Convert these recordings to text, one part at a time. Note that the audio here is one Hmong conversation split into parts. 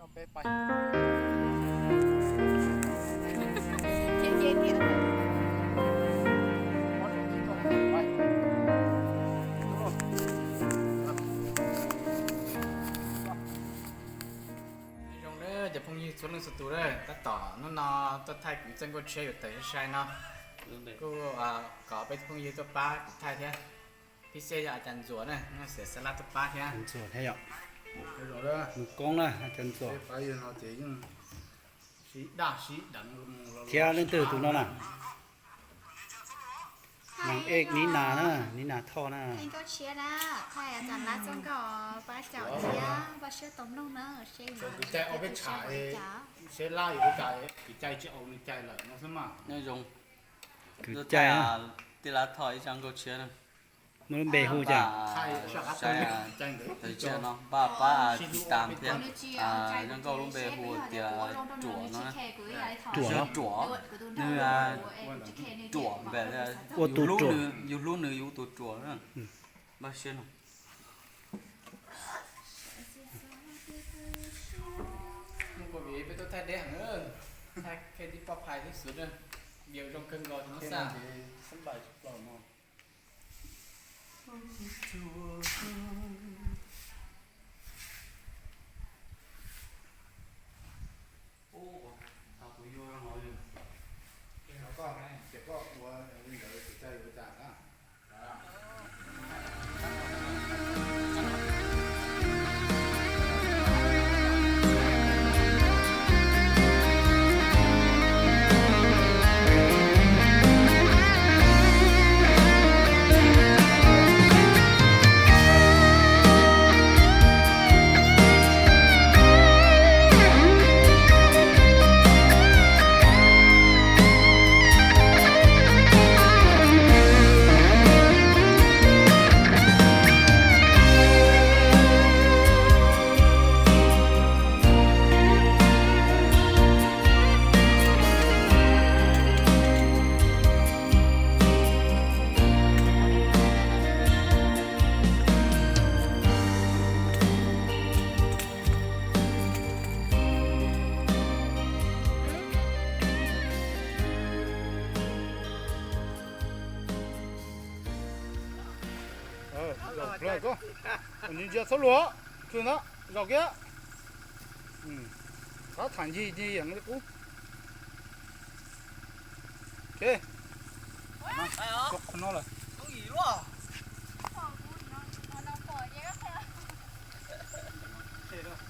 Zoo na cov phooj ywg txhua leej txhua tus na, tab tom hnub no tuaj thaij kuv txoj nkauj tshiab yuav tawm sai sai no, kuj kom peb phooj ywg tuaj pab kuv thaij thiab. Pib xeb yog a cas ntxuam na, no xav xav laj tuaj pab thiab. Ntxuam thiab yom. Mus koob na, a cas ntxuam. Thiab leej twg tus no na? Nab ej Nib Nas na, Nib Nas Thoj na. Nkauj tshiab na, thaij txam lab txoj nkauj pab caum thiab pab siab tau mloog na, seb kuv cai ua peb tshav, seb lab yuav ua cas, kuv cai tsis ua nws cai lawm no xwb mas. Nyob zoo, kuv cai tij laug Thoj ib zaj nkauj tshiab na. Muaj lub npe hu cas? Thaum tsiaj no npaj pab tiv tam thiab, zoo nkauj lub npe hu tias Ruam no. Ruam, Ruam, nws Ruam npe, ua tus Ruam, yus hlub nws yus tus Ruam na. Npaj siab no. Peb tuaj thaij deb heev, thaij kiag tib poj phais xwb na, view zoo kawg nkaus no xwb. Zaum plawg koj, ntsia txhob luag, txog na, zaum kiag. Qab tham ncig ncig yeem li qub. Ok. Tso qhov no lawm. Txais los,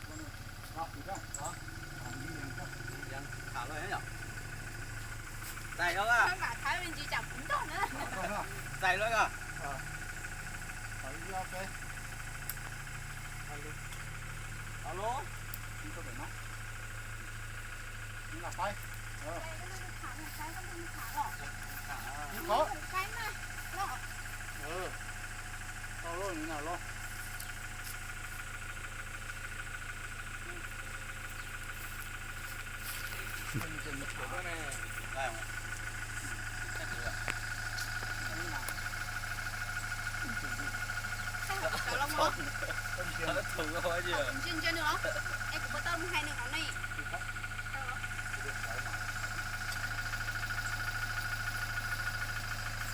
txais los. Alo. Tau lawm, los. Ntsia ntsia nws os, es kuv puas tau mus hais nws no ne?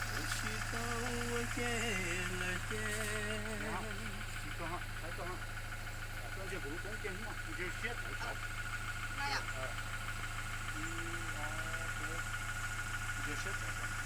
Kuv tsis tau ua ke lawm ces. Tsis tau, tsis tau, tsis tau ntsia kuv lub koob kiag, ntsia siab tawv tawv. Ntsia siab tawv tawv.